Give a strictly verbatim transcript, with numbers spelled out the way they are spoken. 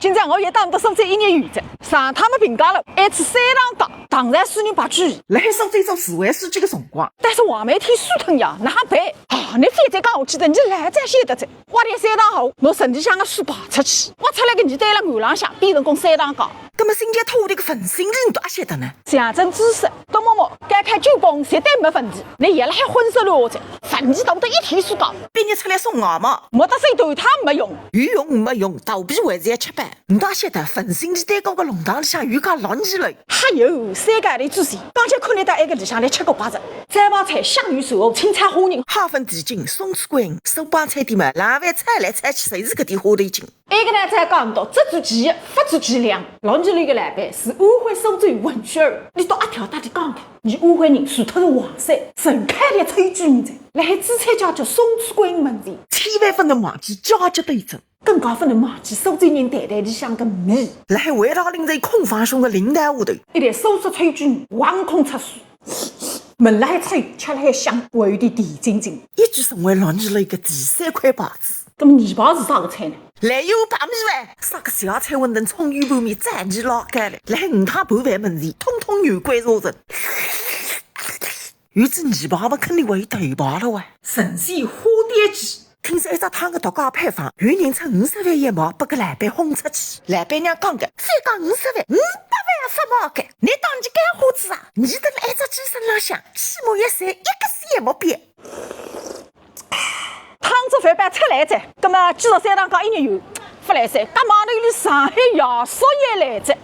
今朝我也当得苏州一日游哉，上趟么评价了，还去三塘街，当然是人白居易。辣海苏州做市委书记个辰光，但是话梅天水脱呀，哪办？啊，你覅再讲下去哉，你老早晓得哉。挖条三塘河，拿城里向个水排出去，挖出来个泥堆辣岸浪向，变成功三塘街。葛么新街拖头个文心寺，侬倒阿晓得呢？象征知识，东摸摸，该开酒吧绝对没问题。你也辣海混说了哉，问题大得一天世界。毕业出来送外卖，没得手头他没用。有用没用，肚皮还是要吃饱。侬倒晓得文心寺对过个弄堂里向有家老二楼。还有三个号头之前，刚才看得到埃个里向来吃个八折，招牌菜香芋鳝糊、清炒虾仁。蟹粉蹄筋、松鼠桂鱼，苏帮菜店嘛，冷饭炒来炒去侪是搿点花头劲。埃个呢，再讲到，只做其一，勿做其两。老二楼个老板是安徽苏州文学儿，伊到阿条搭里讲个，伊安徽人，除脱是黄山，人开了吹举人哉。辣海紫菜街叫松鼠桂鱼门前，千万勿能忘记价值斗争，更加勿能忘记苏州人袋袋里向个米。辣海味道令人空放松个领导下头，一台苏式炊具横空出世，闻辣海脆，吃辣海香，还有点甜津津。一举成为老二楼个第三块牌子。葛么二牌是啥个菜呢？来一碗白米饭，啥个小菜馄饨、葱油拌面、斩鸡拉糕嘞，辣海五汤拌饭门前，统统有关注人。有仔二牌嘛，肯定还有头牌了哇。神仙花雕鸡。听说一只汤个独家配方，有人出五十万一毛，拨个老板轰出去。老板娘讲个，覅讲五十万，五百万也勿毛个。侬当伲干花子啊？伲蹲辣一只鸡身浪向，起码要赚一个仙也没变。 汤汁饭包出来哉，葛么继续三塘街一日游，勿来三，搭码头里上海爷叔也来哉。